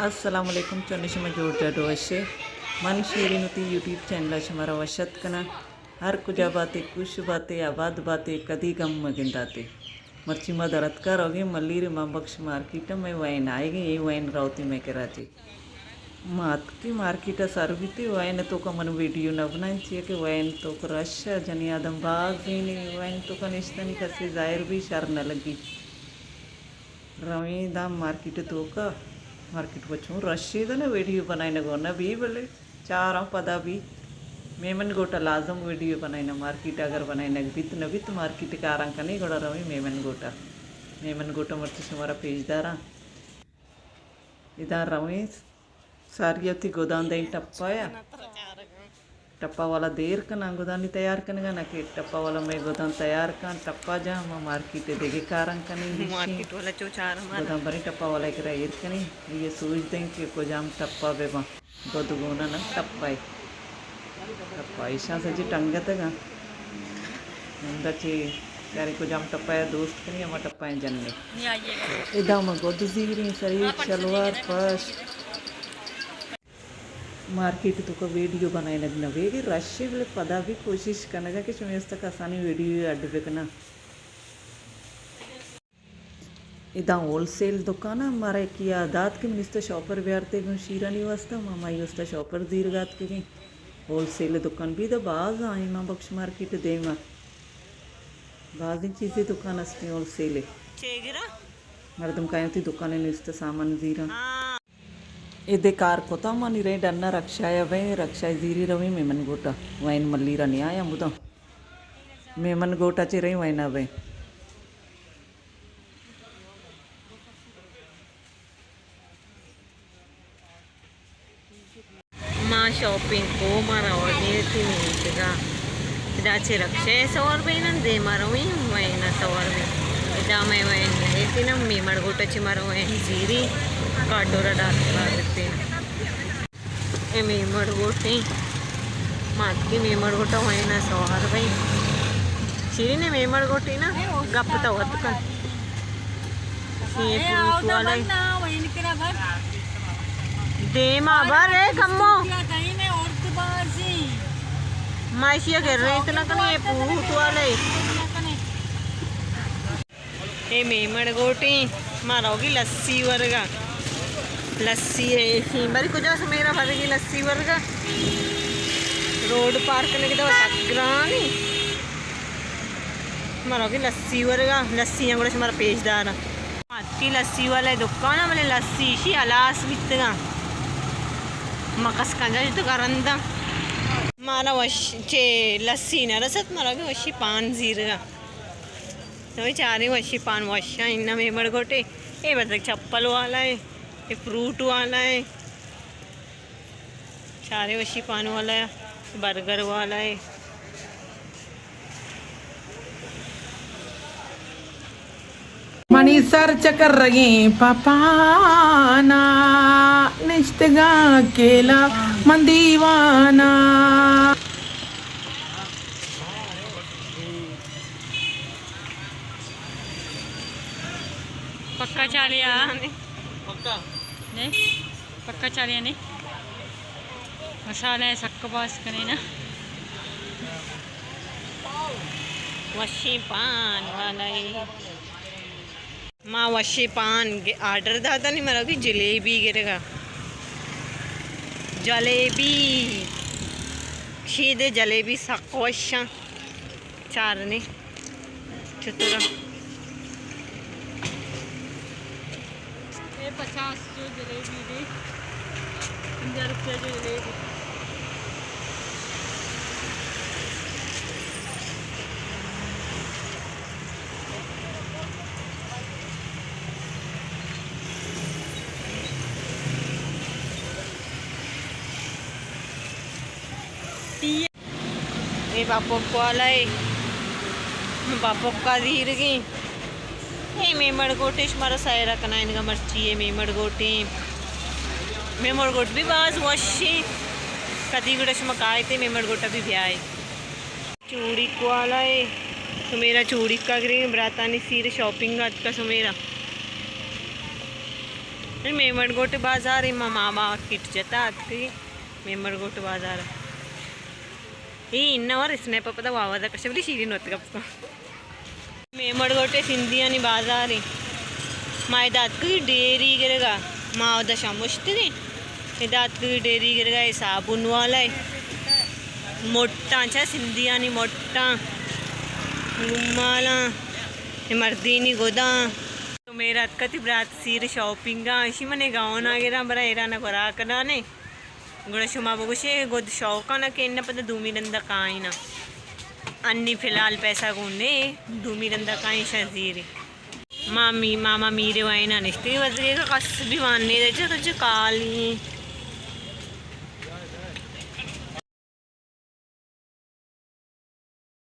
السلام علیکم، چون شما جوڑ جاڑ وش ئے؟ من شیرین وتی یوٹیوب چینل ءَ شمارا وش اتک کناں۔ ہر کجا باتے، خوش باتے، آباد باتے، کدی گم مہ گنداتے۔ مرچی ما در اتکا روگیں ملیر امام بخش مارکیٹ ءَ، مئے وین آئیگیں، اے وین روتی مئے کرا چے۔ ما اتکیں مارکیٹ ءَ سر بیتیں، وین ءِ توکا من ویڈیو نہ بنائیں، چیا کہ وین توک رش ءَ، جنی آدم باز ایں، وین توکا نشتنی کسے ظاہر بی شر نہ لگی۔ رویں داں مارکیٹ ءِ توکا، مارکیٹ پہ چون رشے دنہ ویڈیو بنائینگ ءَ نہ بی، بلے چاراں پدا بی۔ میمن گوٹا لازم ویڈیو بنائیناں، مارکیٹ اگر بنائینگ بیت نہ بیت، مارکیٹ کاراں کنیں، گڑا رویں میمن گوٹا۔ میمن گوٹا مرچی شمارا پیش داراں۔ ادا رویں ساری وتی گداں دئیں ٹپا ءَ۔ ٹپا والا دیر کناں گدانی تیار کنگا، نہ کہ ٹپا والا مئے گداں تیار کن، ٹپا جاں ما مارکیٹ ءَ دگہ کاراں کنیں گیشیں۔ مارکیٹ والا چو چار ہمارا۔ گداں بریں ٹپا والا ءِ کرا ایر کنیں، یہ سوج دیں کہ کجام ٹپا بہ باں۔ گد گون ءَ نہ، ٹپا ءَ۔ ٹپا ایشاں سجی ٹنگتگاں۔ ہمدا چہ یاریں کجام ٹپا ءَ دوست کنی، ہما ٹپا ءَ جنیں۔ ادا ما گد زیریں، سریک، شلوار، پش۔ مارکیٹ ءِ توکا ویڈیو بنائینگ نہ بیگی، رش ءَ، بلے پدا بی کوشش کنگا کہ شمے واستا کسانیں ویڈیو اڈ بکناں۔ ادا ہول سیل دکان ءَ، مارا یکے ءَ دات کہ منی واستا شاپر بیارتے گوں شیرانی واستا، ما ہمائی واستا شاپر زیرگا اتکگیں۔ ہول سیل دکان بی ادا باز آں، امام بخش مارکیٹ ءِ دیما بازیں چیزے دکان استیں ہول سیل ءِ۔ مردم کایاں وتی دکان ءِ نیست سامان زیراں۔ اے دے کار کتا، ما نی رئیں ڈنا رکشہ ءَ بئیں، رکشہ ءَ زیری رویں میمن گوٹا۔ وین ملیر ءَ نیایاں بداں۔ میمن گوٹا چہ رئیں وینا بئیں۔ ما شاپنگ کو، ما روگی تھی میتگا۔ ادا چہ رکشہ ءَ سوار بئیں، دیما رویں، وینا سوار بئیں۔ ادا مئے وین نہ ایتی نا، میمڑ گوٹا چہ مارا وین زیری، کاٹورا ڈاکٹر آ بیتے۔ اے میمڑ گوٹیں، ماتکی میمڑ گوٹا وینا سوار بئیں۔ شیرین، اے میمڑ گوٹیں نا، گپ تو وت کن۔ اے فروٹ والا۔ دیما بر اے کمو۔ ما ایشی ءَ گر رہے اتنا کنے، اے فروٹ والا۔ اے میمڑ گوٹیں، ما روگی لسی ورگا۔ لسی اے، بری کجا سمیرا بھرگی لسی ورگا۔ روڈ پار کنگی تو سک گرانی۔ ما روگی لسی ورگا، لسی ہم گڑا شمارا پیش داراں۔ اتکی لسی والا دکان ءَ، بلے لسی ایشی ہلاس بیتگاں۔ مکس کنجا تو گرنداں۔ مارا وش چے لسی نہ رست، مارا بھی وشی پان زیرگا۔ تو چاریں وشی پان وشاں، اناں میمڑ گوٹے۔ اے بدک چپل والا ہے، اے فروٹ والا ہے۔ چارے وشی پان والا ہے، برگر والا ہے۔ منی سر چکر رگیں پپانا، نشتگاں کیلا من دیوانا۔ پکا چالیا۔ پکا۔ نہیں۔ پکا چالیا نہیں۔ مسالہ ہے سک باز کنے نا۔ وشیں پان والا ہے۔ ما وشیں پان گ-، آرڈر داتا نہیں، مرا کی جلیبی گرگا۔ جلیبی۔ شید جلیبی سک وشاں۔ چارنے۔ چتورا۔ اے پچاس جو جلیبی دے، پنجاہ روپیہ جو جلیبی۔ اے باپک والا اے۔ باپک کا زیرگیں۔ اے میمڑ گوٹے شمارا سیرا کنائینگا مرچی اے میمڑ گوٹیں۔ میمڑ گوٹ بھی باز وشیں۔ کدی گڑا شما کائیتے میمڑ گوٹا بھی بیائے۔ چوڑیک والا اے۔ سمیرا چوڑیک کا گریں براتانی سیر شاپنگ اتکا سمیرا۔ میمڑ گوٹے بازار، ما ماما کٹ جتا اتکگی میمڑ گوٹے بازار۔ اے انور اسنیپ پدا واوزا کشبری شیرین وت گپ۔ میمڑ گوٹے سندھیانی بازارے۔ ما ادا اتکگی ڈیری گرگا، ما ادا شمشتگی۔ ادا اتکگی ڈیری گرگا، اے صابن والا اے۔ مٹاں چا سندھیانی مٹاں، رومالاں، اے مردینی گداں۔ تو میرا اتکتی برات سیر شاپنگا، اشی منے گاؤنا گراں برا ایرانا گورا کنانے۔ گڑا شما بگوشے گد شوقانا کہ انہ پدا دومی رندا کائینا۔ انی فی الحال پیسہ گون نے، دومی رندا کائیں شاں زیرے۔ مامی، ماما میرے وائنا نشتے وزگے کا کس بھی وان نے دے چا تو چا کالی۔